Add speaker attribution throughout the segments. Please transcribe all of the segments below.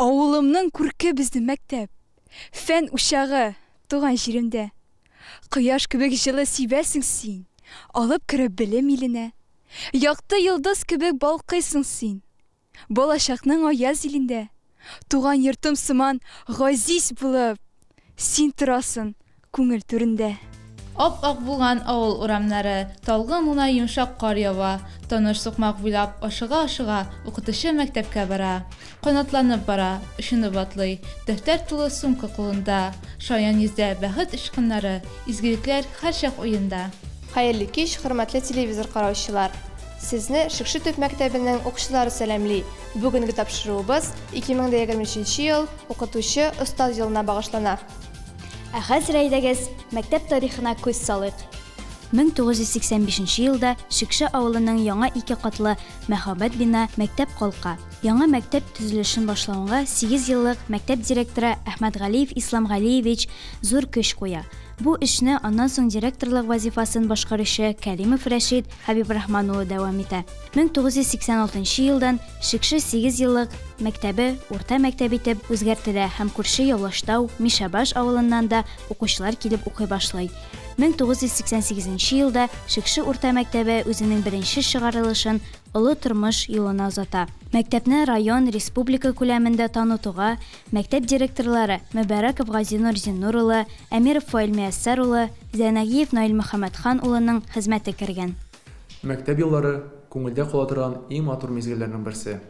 Speaker 1: Авылымның күрке безнең мәктәп. Фән учагы, туган җиремдә. Кояш кебек җылы сибәсең син, Алып кереп белем иленә. Якты йолдыз кебек балкыйсың син, Балачакның аяз илендә. Туган йортым сыман газиз булып, Син торасың күңел түрендә.
Speaker 2: Ап-ак булган авыл урамнары, Талгын гына йомшак кар ява. Таныш сукмак буйлап ашыга-ашыга Укытучы мәктәпкә бара. Канатланып бара, очынып атлый, Дәфтәр тулы сумка кулында. Шаян йөздә бәхет очкыннары, Изгелекләр һәрчак уенда.
Speaker 3: Хәерле кич, хөрмәтле телевизор караучылар! Сезне Шекше төп мәктәбенең укчылары сәламли. Бүгенге тапшыруыбыз 2023 ел Укытучы, остаз елына багышлана.
Speaker 4: Ә хәзер әйдәгез, мәктәп тарихына күз салыйк. 1985 елда Шекше авылының яңа ике катлы мәһабәт бина мәктәп калка. Яңа мәктәп төзелешен башлауга сигез еллык мәктәп директоры Әхмәтгалиев Ислам Галиевич зур көч куя. Бу эшне аннан соң директорлык вазифасын башкаручы Кәримов Рәшит Хәбибрахман улы дәвам итә. 1986 елдан Шекше сигезьеллык мәктәбе урта мәктәп итеп үзгәртелә һәм күрше Явлаштау, Мишәбаш авылыннан да укучылар килеп укый башлый. 1988 елда Шекше урта мәктәбе үзенең беренче чыгарылышын олы тормыш юлына озата. Мәктәпне район, республика күләмендә танытуга мәктәп директорлары Мөбәрәков Газинур Зиннур улы, Әмиров Фаил Мияссәр улы, Зәйнагиев Наил Мөхәммәтхан улының хезмәте кергән.
Speaker 5: Мәктәп еллары, күңелдә кала торган иң матур мизгелләрнең берсе.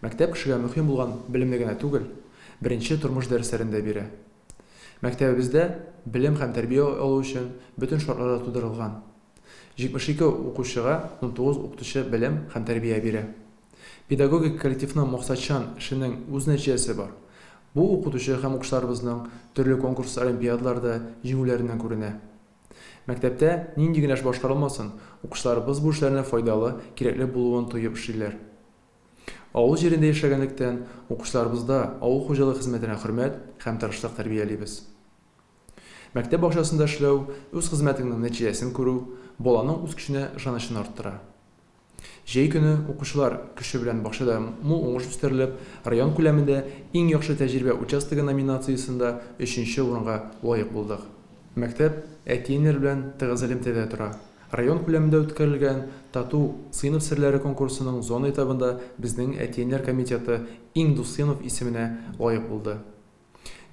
Speaker 5: Мәктәп кешегә мөһим булган белемне генә түгел, беренче тормыш дәресләрен дә бирә. Мәктәбебездә белем һәм тәрбия алу өчен бөтен шартлар да тудырылган. 72 укучыга 19 укытучы белем һәм тәрбия бирә. Педагогик коллективның максатчан эшенең үз нәтиҗәсе бар. Бу укытучы һәм укучыларыбызның төрле конкурс-олимпиадаларда җиңүләреннән күренә. Мәктәптә нинди генә эш башкарылмасын, укучыларыбыз бу эшләрне файдалы, кирәкле булуын тоеп эшлиләр. Авыл җирендә яшәгәнлектән, укучыларыбызда авыл хуҗалыгы хезмәтенә хөрмәт һәм тырышлык тәрбиялибез. Мәктәп бакчасында эшләү, үз хезмәтеңнең нәтиҗәсен күрү, баланың үз көченә ышанычын арттыра. Җәй көне укучылар көче белән бакчада мул уңыш үстерелеп, район күләмендә Иң яхшы тәҗрибә участогы номинациясендә өченче урынга лаек булдык. Мәктәп әти-әниләр белән тыгыз элемтәдә тора. Район күләмендә үткәрелгән Тату сыйныф серләре конкурсының зона этабында безнең әти-әниләр комитеты Иң дус сыйныф исеменә лаек булды.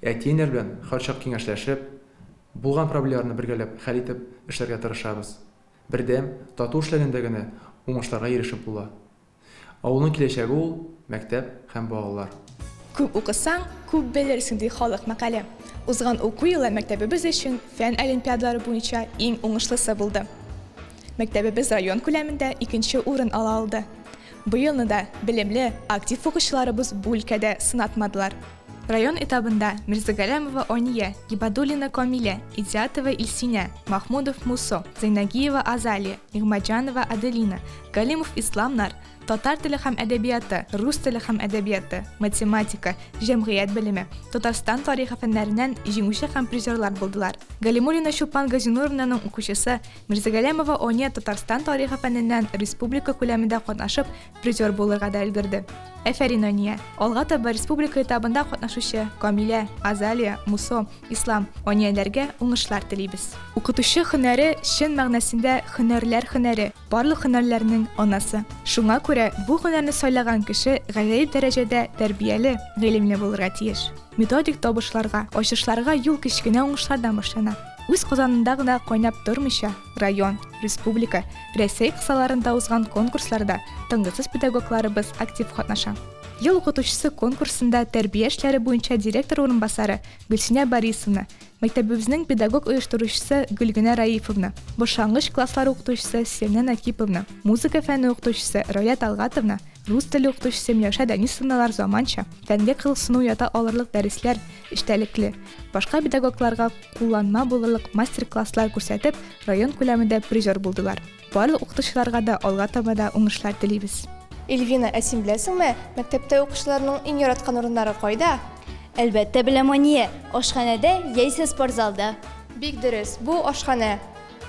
Speaker 5: Әти-әниләр белән һәрчак киңәшләшеп, булган проблеларны бергәләп хәл итеп эшләргә тырышабыз. Бердәм, тату эшләгәндә генә уңышларга ирешеп була. Авылның киләчәге ул, мәктәп һәм балалар.
Speaker 6: Күп укысаң, күп белерсең, ди халык мәкале. Узган уку елы мәктәбебез өчен фән олимпиадалары буенча иң уңышлысы булды. Мәктәбебез район күләмендә икенче урын ала алды. Быелны да белемле, актив укучыларыбыз бу өлкәдә сынатмадылар. Район этабында Мирзагалямова Ония, Гибадуллина Камилә, Идиатова Илсинә, Махмудов Мусо, Зайнагиева Азалия, Нигъмәтҗанова Аделина, Галимов Исламнар татар теле һәм әдәбияты, рус теле һәм әдәбияты, математика, җәмгыять белеме, Татарстан тарихы фәннәреннән җиңүче һәм призерлар булдылар. Галимуллина Чулпан Газинуровнаның укучысы Мирзагалямова Ония Татарстан тарихы фәненнән республика күләмендә катнашып, призер булырга да өлгерде. Әфәрин, Ания! Алга таба республика этабында катнашучы Камилә, Азалия, Мусо, Ислам, Онияләргә уңышлар телибез. Укытучы һөнәре чын мәгънәсендә һөнәрләр һөнәре, барлык һөнәрләрнең анасы. Шуңа күрә бу һөнәрне сайлаган кеше гаҗәеп дәрәҗәдә тәрбияле, гыйлемле булырга тиеш. Методик табышларга, ачышларга юл кечкенә уңышлардан башлана. Үз казанында гына кайнап тормыйча, район, республика, Рәсәй кысаларында узган конкурсларда тынгысыз педагогларыбыз актив катнаша. Ел укытучысы конкурсында тәрбия эшләре буенча директор урынбасары Гөлсинә Борисовна, мәктәбебезнең педагог-оештыручысы Гөлгенә Раифовна, башлангыч класслар укытучысы Сирнә Накиповна, музыка фәне укытучысы Рая Талгатовна, рус теле укытучысы Миләүшә Данисовналар заманча, фәнгә кызыксыну уята алырлык дәресләр, эчтәлекле, башка педагогларга кулланма булырлык мастер-класслар күрсәтеп, район күләмендә призер булдылар. Барлык укытучыларга да алга таба да уңышлар телибез.
Speaker 3: Эльвина, ә син беләсеңме, мәктәптә укучыларның иң яраткан урыннары кайда?
Speaker 4: Әлбәттә беләм, Ания, ашханәдә яисә спортзалда.
Speaker 3: Бик дөрес, бу ашханә.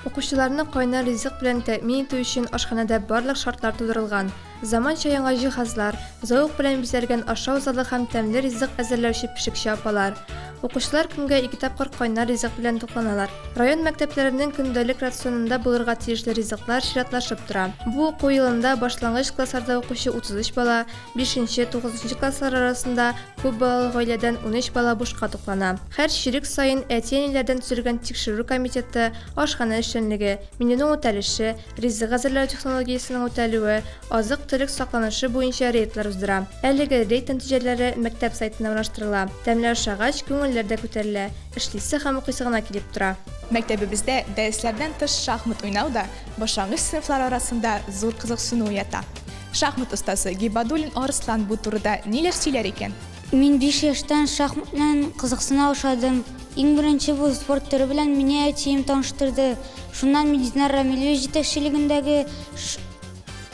Speaker 3: Укучыларны кайнар ризык белән тәэмин итү өчен ашханәдә барлык шартлар тудырылган. Заманча яңа җиһазлар, Зәвык белән бизәлгән ашау залы һәм тәмле ризык әзерләүче пешекче апалар. Укучылар көнгә ике тапкыр кайнар ризык белән тукланалар. Район мәктәпләренең көндәлек рационында булырга тиешле ризыклар чиратлашып тора. Бу уку елында башлангыч классларда укучы 33 бала, бишенче, тугызынчы класслар арасында күп балалы гаиләдән 13 бала бушка туклана. Һәр чирек саен әти-әниләрдән төзелгән тикшерү комитеты ашханә эшчәнлеге, менюның үтәлеше, ризык әзерләү технологиясенең үтәлүе, азык-төлек сакланышы буенча рейдлар уздыра. Әлеге рейд нәтиҗәләре мәктәп сайтында урнаштырыла. Тәмле ашагач, күңелләр дә күтәрелә, эшлисе һәм укыйсы гына килеп тора.
Speaker 6: Мәктәбебездә дәресләрдән тыш шахмат уйнау да башлангыч сыйныфлар арасында зур кызыксыну уята. Шахмат остасы Гибадуллин Арыслан бу турыда ниләр сөйләр икән?
Speaker 7: Мин 5 яшьтән шахмат белән кызыксына башладым. Иң беренче бу спорт төре белән мине әтием таныштырды. Шуннан мин Динар Рамилевич җитәкчелегендәге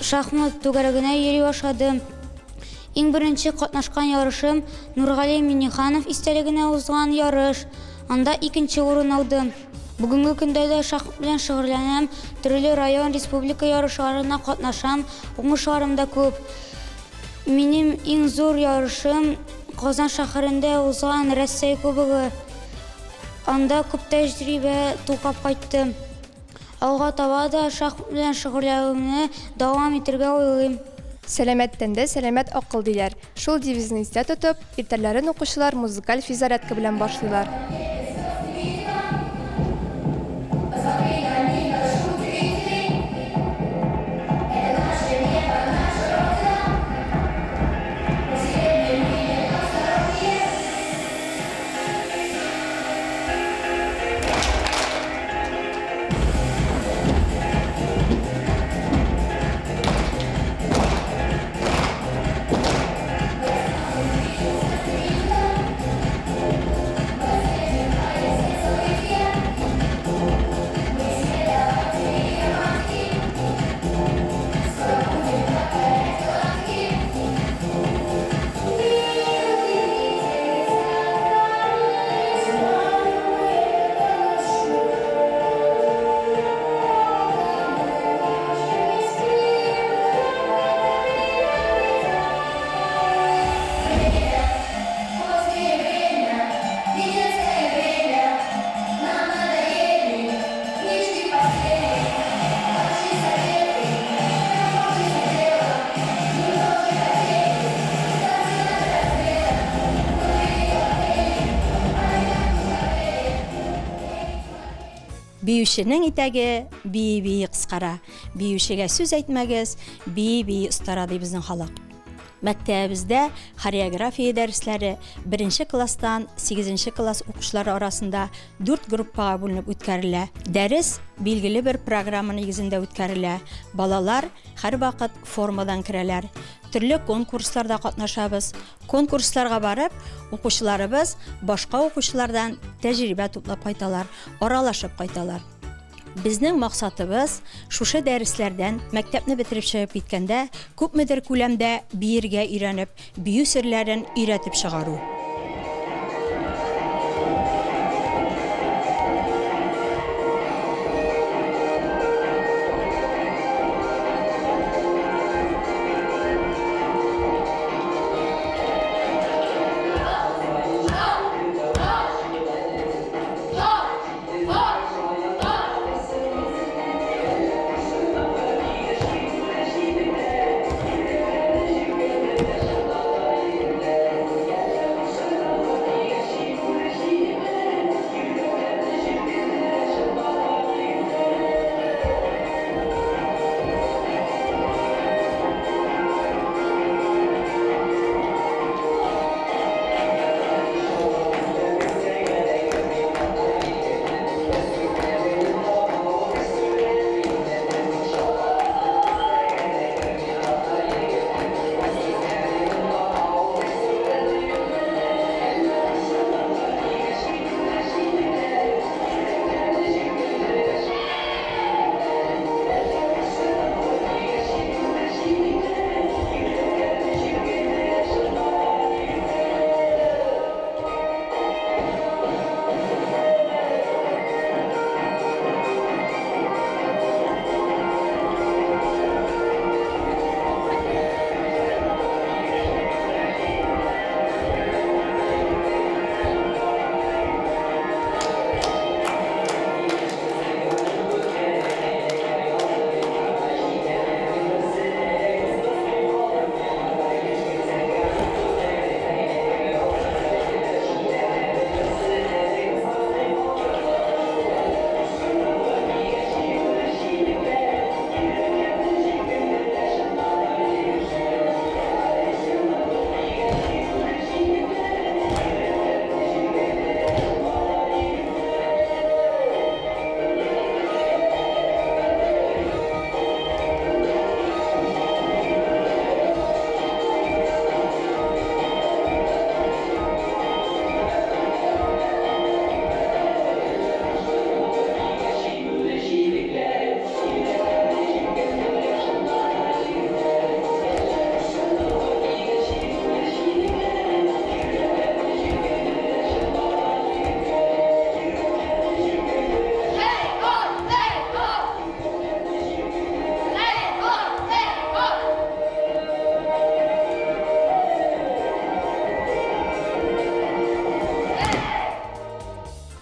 Speaker 7: шахмат түгәрәгенә йөри башладым. Иң беренче катнашкан ярышым Нургали Минниханов истәлегенә узган ярыш. Анда икенче урын алдым. Бүгенге көндә дә шахмат белән шөгыльләнәм, төрле район, республика ярышларына катнашам, уңышларым да күп. Минем иң зур ярышым Казан шәһәрендә узган Рәсәй кубогы. Анда күп тәҗрибә туплап кайттым. Алга таба да шахмат белән шөгыльләнүемне дәвам итәргә уйлыйм.
Speaker 3: Сәламәт тәндә сәламәт акыл диләр. Шул девизны истә тотып, иртәләрен укучылар музыкаль физзарядка белән башлыйлар.
Speaker 4: Биюченең итәге бии-бии кыскара. Биючегә сүз әйтмәгез, бии-бии остара ди безнең халык. Мәктәбебездә хореография дәресләре беренче класстан сигезенче класс укучылары арасында дүрт группага бүленеп үткәрелә. Дәрес билгеле бер программа нигезендә үткәрелә. Балалар һәрвакыт формадан керәләр. Төрле конкурсларда катнашабыз. Конкурсларга барып, укучыларыбыз башка укучылардан тәҗрибә туплап кайталар, аралашып кайталар. Безнең максатыбыз шушы дәресләрдән мәктәпне бетереп чыгып киткәндә күпмедер күләмдә биергә өйрәнеп, бию серләрен өйрәтеп чыгару.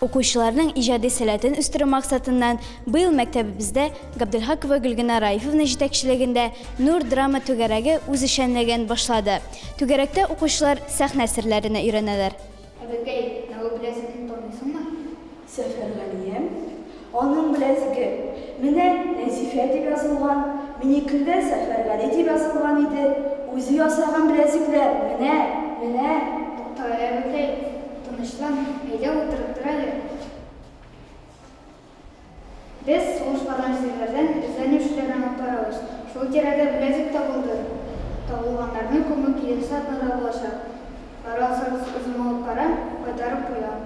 Speaker 4: Укучыларның иҗади сәләтен үстерү максатыннан быел мәктәбебездә Габделхакова Гөлгенә Раифовна җитәкчелегендә Нур драма түгәрәге үз эшчәнлеген башлады. Түгәрәктә укучылар сәхнә серләренә өйрәнәләр.
Speaker 8: Әбекәй, ә ул беләзекне таныйсыңмы?
Speaker 9: Сәфәргалием, аның беләзеге, менә Нәзифә дип язылган, минекендә Сәфәргали дип язылган иде, үзе ясаган беләзекләр, менә, менә.
Speaker 8: Тукта әле, әбекәй, тынычлан, әйдә утырып тор әле. Без сугыш барган җирләрдән эзләнү эшләрен алып барабыз. Шул тирәдә беләзек табылды. Табылганнарны күмү киләсе атнада булачак. Бара алсагыз, үзем алып барам, кайтарып куям.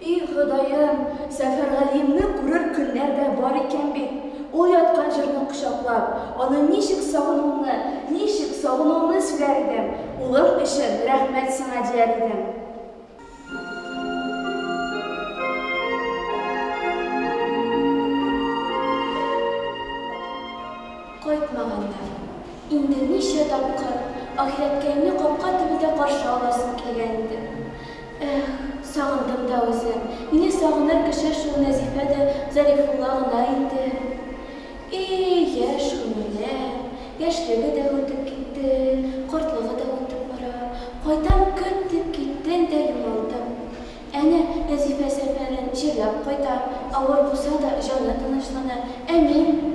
Speaker 9: И Ходаем, Сәфәргалиемне күрер көннәр дә бар икән бит. Ул яткан җирне кочаклап, аны ничек сагынуымны, ничек сагынуымны сөйләр идем, улым өчен рәхмәт сиңа дияр идем.
Speaker 3: Кайтмаганнар. Инде ничә тапкыр ахирәткәемне капка төбендә каршы аласым килгән иде. Эх, сагындым да үзен. Мине сагыныр кеше шул Нәзифә дә Зарифулла гына инде. И, яшь гомерләр, яшьлеге дә үтеп китте, картлыгы да үтеп бара. Кайтам көт дип киттең дә югалдың. Әнә, Нәзифә сәфәрен җирләп кайта, авыр булса да, җаны тынычлана. Ә мин?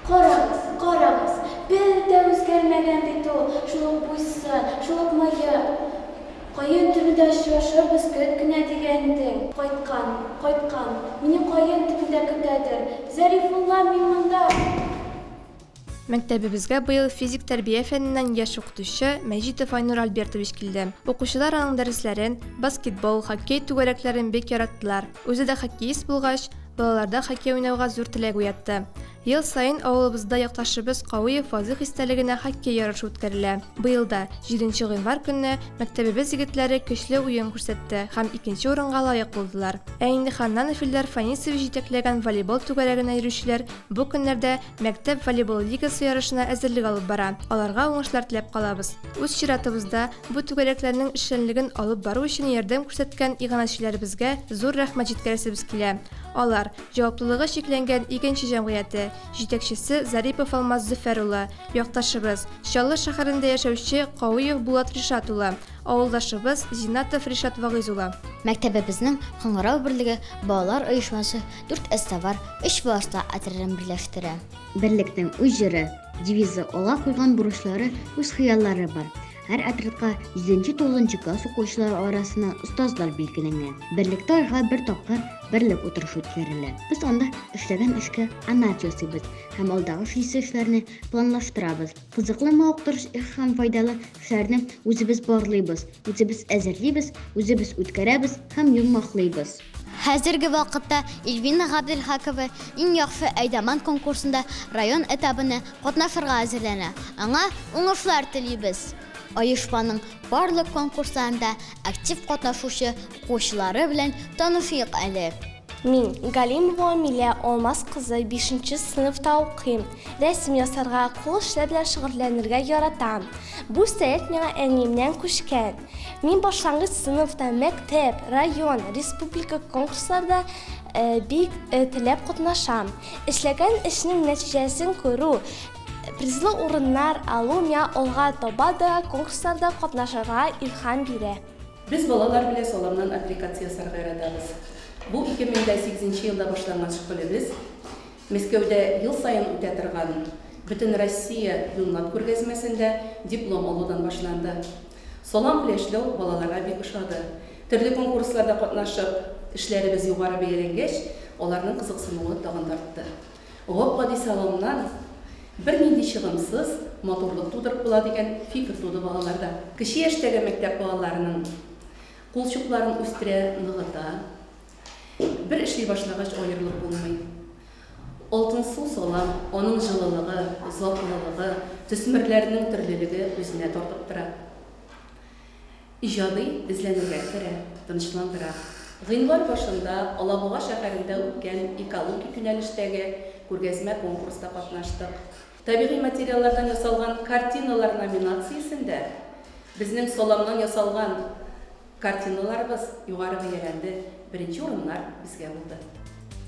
Speaker 3: Карагыз, карагыз, бер дә үзгәрмәгән бит ул, шул ук буй-сын, шул ук мыек. Каен төбендә очрашырбыз, көт кенә дигән идең. Кайткан, кайткан, мине каен төбендә көтәдер. Зарифулла, мин монда! Мәктәбебезгә быел физик тәрбия фәненнән яшь укытучы Мәҗитов Айнур Альбертович килде. Укучылар аның дәресләрен, баскетбол, хоккей түгәрәкләрен бик яраттылар. Үзе дә хоккеист булгач, балаларда хоккей уйнауга зур теләк уятты. Ел саен авылыбызда якташыбыз Кавыев Вазыйх истәлегенә хоккей ярышы үткәрелә. Быел да, җиденче гыйнвар көнне, мәктәбебез егетләре көчле уен күрсәтте һәм икенче урынга лаек булдылар. Ә инде Ханнанов Илдар Фанисович җитәкләгән волейбол түгәрәгенә йөрүчеләр бу көннәрдә мәктәп волейбол лигасы ярышына әзерлек алып бара. Аларга уңышлар теләп калабыз. Үз чиратыбызда, бу түгәрәкләрнең эшчәнлеген алып бару өчен ярдәм күрсәткән иганәчеләребезгә зур рәхмәт җиткерәсебез килә. Алар, Җаваплылыгы чикләнгән Игенче җәмгыяте, җитәкчесе Зарипов Алмаз Зөфәр улы, якташыбыз, Чаллы шәһәрендә яшәүче Кавиев Булат Ришат улы, авылдашыбыз Зиннатов Ришат Вагыйз улы.
Speaker 7: Мәктәбебезнең Кыңгырау берлеге балалар оешмасы дүрт эзтабар, өч балашта отрядын берләштерә.
Speaker 10: Берлекнең үз җыры, девизы, алга куйган бурычлары, үз хыяллары бар. Һәр отрядка җиденче-тугызынчы класс укучылары арасыннан остазлар билгеләнгән. Берлектә айга бер тапкыр берлек утырышы үткәрелә. Без анда эшләгән эшкә анализ ясыйбыз һәм алдагы эшлисе эшләрне планлаштырабыз. Кызыклы, мавыктыргыч һәм файдалы эшләрне үзебез барлыйбыз, үзебез әзерлибез, үзебез үткәрәбез һәм йомгаклыйбыз.
Speaker 7: Хәзерге вакытта Ильвина Габделхакова Иң яхшы әйдаман конкурсында район этабына катнашырга әзерләнә. Аңа уңышлар телибез! Оешманың барлык конкурсларында актив катнашучы укучылары белән танышыйк әле.
Speaker 3: Мин, Галимова Амилә Алмаз кызы, бишенче сыйныфта укыйм. Рәсем ясарга, кул эшләре белән шөгыльләнергә яратам. Бу сәләт миңа әниемнән күчкән. Мин башлангыч сыйныфта мәктәп, район, республика конкурсларда бик теләп катнашам. Эшләгән эшнең нәтиҗәсен күрү, призлы урыннар алу миңа алга таба да конкурсларда катнашырга илһам бирә.
Speaker 11: Без балалар белән саламнан аппликация ясарга яратабыз. Бу 2008 нче елда башланган шөгылебез Мәскәүдә ел саен үтә торган Бөтенроссия юннат күргәзмәсендә диплом алудан башланды. Салам белән эшләү балаларга бик ошады. Төрле конкурсларда катнашып, эшләребез югары бәяләнгәч, аларның кызыксынуы тагын да артты. Гап-гади саламнан бернинди чыгымсыз матурлык тудырып була дигән фикер туды балаларда. Кече яшьтәге мәктәп балаларының кул чукларын үстерә, ныгыта. Бер эшли башлагач аерылып булмый. Алтынсу салам, аның җылылыгы, затлылыгы, төсмерләренең төрлелеге үзенә тартып тора. Иҗади эзләнүгә этәрә, тынычландыра. Гыйнвар башында Алабуга шәһәрендә үткән экологик юнәлештәге күргәзмә-конкурста катнаштык. Табигый материаллардан ясалган картиналар номинациясендә безнең саламнан ясалган Картиналарыбыз югары бәяләнде, беренче урыннар безгә булды.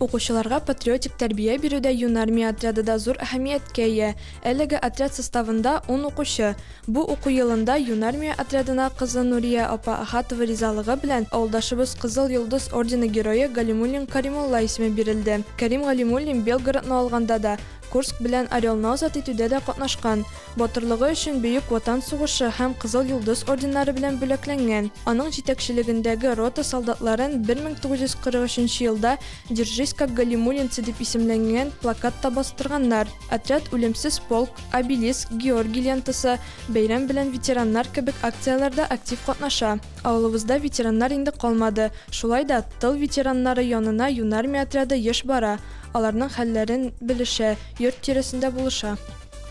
Speaker 3: Укучыларга патриотик тәрбия бирүдә Юнармия отряды да зур әһәмияткә ия. Әлеге отряд составында ун укучы. Бу уку елында Юнармия отрядына кызы Нурия апа Ахатова ризалыгы белән авылдашыбыз Кызыл Йолдыз ордены герое Галимуллин Каримулла исеме бирелде. Кәрим Галимуллин Белгородны алганда да, Курск белән Орелны азат итүдә дә катнашкан. Батырлыгы өчен Бөек Ватан сугышы һәм Кызыл Йолдыз орденнары белән бүләкләнгән. Аның җитәкчелегендәге рота солдатларын 1943 елда Держись, как галимуллинцы дип исемләнгән плакат та бастырганнар. Отряд Үлемсез полк, Обелиск, Георгий лентасы, Бәйрәм белән ветераннар кебек акцияләрдә актив катнаша. Авылыбызда ветераннар инде калмады. Шулай да, тыл ветераннары янына Юнармия отряды еш бара. Аларның хәлләрен белешә, йорт тирәсендә булыша.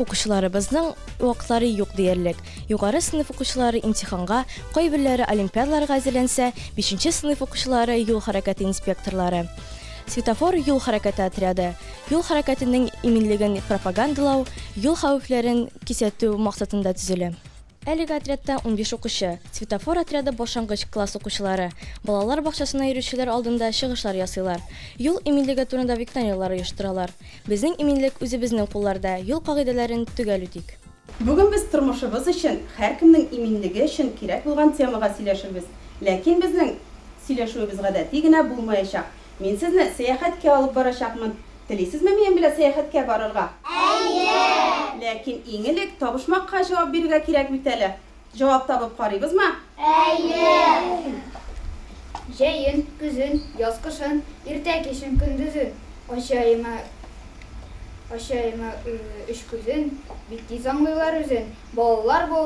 Speaker 4: Укучыларыбызның вакытлары юк диярлек. Югары сыйныф укучылары имтиханга, кайберләре олимпиадаларга әзерләнсә, бишенче сыйныф укучылары юл хәрәкәте инспекторлары. Светофор юл хәрәкәте отряды, юл хәрәкәтенең иминлеген пропагандалау, юл хәвефләрен кисәтү максатында төзелә. Әлеге отрядта 15 укучы. Светофор отряды башлангыч класс укучылары, балалар бакчасына йөрүчеләр алдында чыгышлар ясыйлар. Юл иминлеге турында викториналар оештыралар. Безнең иминлек үзебезнең кулларда, юл кагыйдәләрен төгәл үтик.
Speaker 12: Бүген без тормышыбыз өчен, һәркемнең иминлеге өчен кирәк булган темага сөйләшербез. Ләкин безнең сөйләшүебез гадәти генә булмаячак. Мин сезне сәяхәткә алып барачакмын. Телисезме минем белән сәяхәткә барырга?
Speaker 8: Әйе!
Speaker 12: Ләкин иң элек табышмакка җавап бирергә кирәк бит әле. Җавап табып карыйбызмы?
Speaker 8: Әйе! Җәен, көзен, яз-кышын, иртә-кичен, көндезен ача йома, ача йома өч күзен, бик тиз аңлыйлар үзен, балалар бу.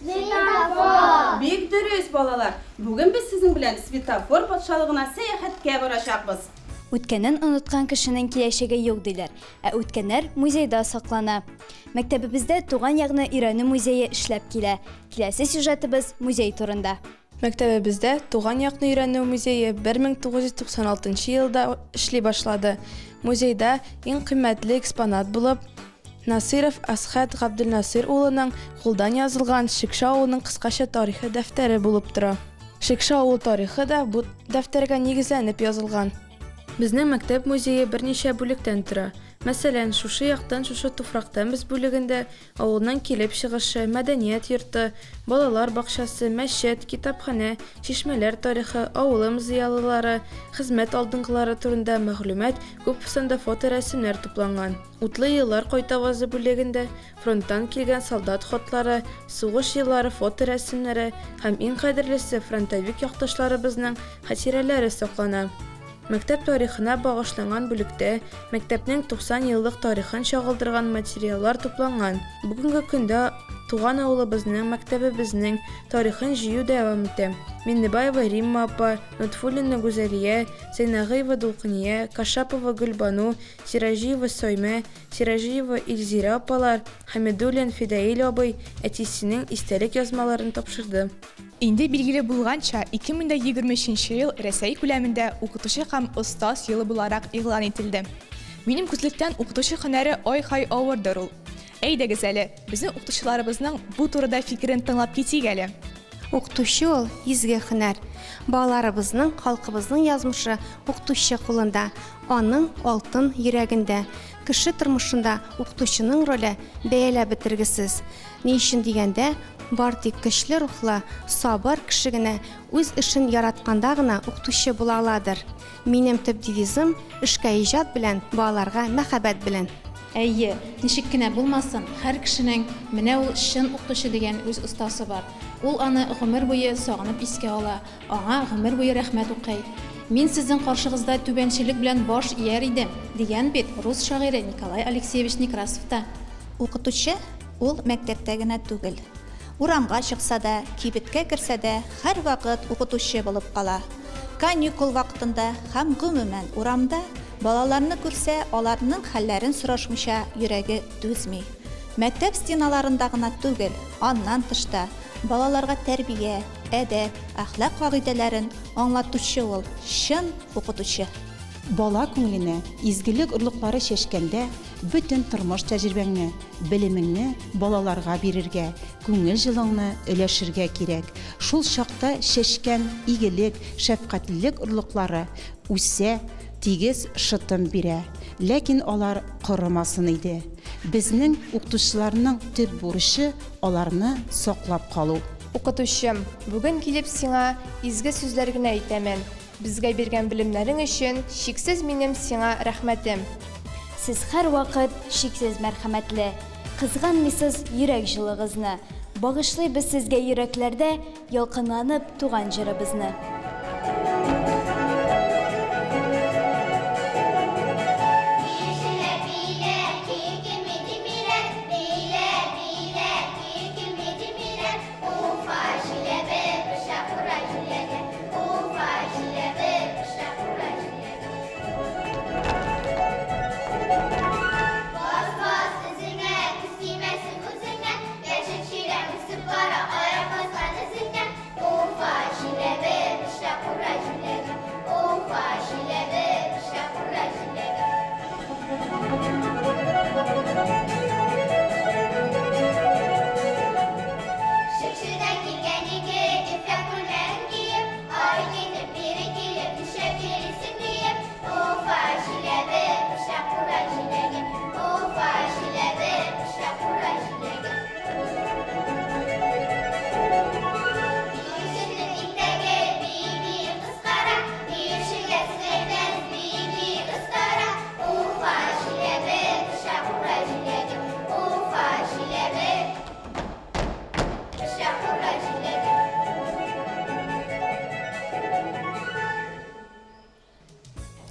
Speaker 12: Светофор! Бик дөрес, балалар! Бүген без сезнең белән Светофор патшалыгына сәяхәткә барачакбыз.
Speaker 4: Үткәнен оныткан кешенең киләчәге юк, диләр. Ә үткәннәр музейда саклана. Мәктәбебездә туган якны өйрәнү музее эшләп килә. Киләсе сюжетыбыз музей турында.
Speaker 3: Мәктәбебездә туган якны өйрәнү музее 1996 елда эшли башлады. Музейда иң кыйммәтле экспонат булып Насыйров Әсхәт Габделнасыйр улының кулдан язылган Шекше авылының кыскача тарихы дәфтәре булып тора. Шекше авылы тарихы да бу дәфтәргә нигезләнеп язылган. Безнең мәктәп музее берничә бүлектән тора. Мәсәлән, Шушы яктан, шушы туфрактан без бүлегендә авылның килеп чыгышы, мәдәният йорты, балалар бакчасы, мәчет, китапханә, чишмәләр тарихы, авылым зыялылары, хезмәт алдынгылары турында мәгълүмат, күп санда фоторәсемнәр тупланган. Утлы еллар кайтавазы бүлегендә фронттан килгән солдат хатлары, сугыш еллары фоторәсемнәре һәм иң кадерлесе фронтовик якташларыбызның хатирәләре саклана. Мәктәп тарихына багышланган бүлектә мәктәпнең 90 еллык тарихын чагылдырган материаллар тупланган. Бүгенге көндә туган авылыбызның, мәктәбебезнең тарихын җыю дәвам итә. Миннебаева Римма апа, Нотфуллина Гүзәлия, Зәйнагыева Дулкыния, Кашапова Гөлбану, Сираҗиева Саймә, Сираҗиева Илзирә апалар, Хәмидуллин Фидәил абый әтисенең истәлек язмаларын тапшырды.
Speaker 6: Инде билгеле булганча, 2023 нче ел Рәсәй күләмендә Укытучы һәм остаз елы буларак игълан ителде. Минем күзлектән укытучы һөнәре ай-һай авырдыр ул. Әйдәгез әле, безнең укытучыларыбызның бу турыда фикерен тыңлап китик әле.
Speaker 13: Укытучы ул, изге һөнәр. Балаларыбызның, халкыбызның язмышы укытучы кулында, аның алтын йөрәгендә. Кеше тормышында укытучының роле бәяләп бетергесез. Ни өчен дигәндә, бар тик көчле рухлы, сабыр кеше генә үз эшен яратканда гына укытучы була аладыр. Минем төп девизым, эшкә иҗат белән, балаларга мәхәббәт белән.
Speaker 14: Әйе, ничек кенә булмасын, һәр кешенең менә ул чын укытучы дигән үз остасы бар. Ул аны гомер буе сагынып искә ала, аңа гомер буе рәхмәт укый. Мин сезнең каршыгызда түбәнчелек белән баш ияр идем, дигән бит рус шагыйре Николай Алексеевич Некрасов та.
Speaker 15: Укытучы ул мәктәптә генә түгел. Урамга чыкса да, кибеткә керсә дә, һәрвакыт укытучы булып кала. Каникул вакытында һәм гомумән урамда балаларны күрсә, аларның хәлләрен сорашмыйча йөрәге түзми. Мәктәп стеналарында гына түгел, аннан тыш та балаларга тәрбия, әдәп, әхлак кагыйдәләрен аңлатучы ул, чын укытучы.
Speaker 16: Бала күңеленә изгелек орлыклары чәчкәндә, бөтен тормыш тәҗрибәңне, белемеңне балаларга бирергә, күңел җылыңны өләшергә кирәк. Шул чакта чәчкән игелек, шәфкатьлелек орлыклары үсә, тигез шытым бирә. Ләкин алар корымасын иде. Безнең, укытучыларның төп бурычы, аларны саклап калу.
Speaker 3: Укытучым, бүген килеп сиңа изге сүзләр генә әйтәмен. Безгә биргән белемнәрең өчен чиксез минем сиңа рәхмәтем.
Speaker 4: Сез һәрвакыт чиксез мәрхәмәтле, Кызганмыйсыз йөрәк җылыгызны. Багышлыйбыз сезгә йөрәкләрдә Ялкынланып туган җырыбызны.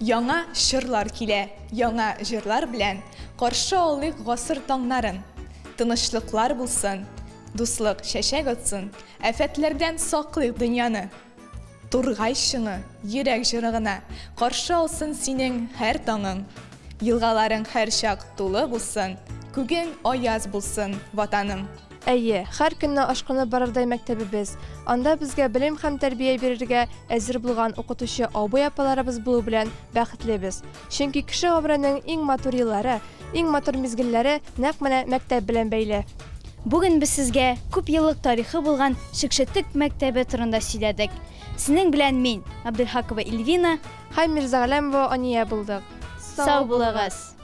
Speaker 6: Яңа чорлар килә, яңа җырлар белән каршы алыйк гасыр таңнарын. Тынычлыклар булсын, дуслык чәчәк атсын, афәтләрдән саклыйк дөньяны. Тургай чыңы, йөрәк җыры гына каршы алсын синең һәр таңың. Елгаларың һәрчак тулы булсын, күгең аяз булсын, Ватаным.
Speaker 3: Әйе, һәр көнне ашкынып барырдай мәктәбебез. Анда безгә белем һәм тәрбия бирергә әзер булган укытучы абый-апаларыбыз булу белән бәхетле без. Чөнки кеше гомеренең иң матур еллары, иң матур мизгелләре нәкъ менә мәктәп белән бәйле.
Speaker 4: Бүген без сезгә күп еллык тарихы булган Шекшетек мәктәбе турында сөйләдек. Сезнең белән мин, Габделхакова Ильвина
Speaker 3: һәм Мирзагаләмова Ания булдык.
Speaker 4: Сау булыгыз!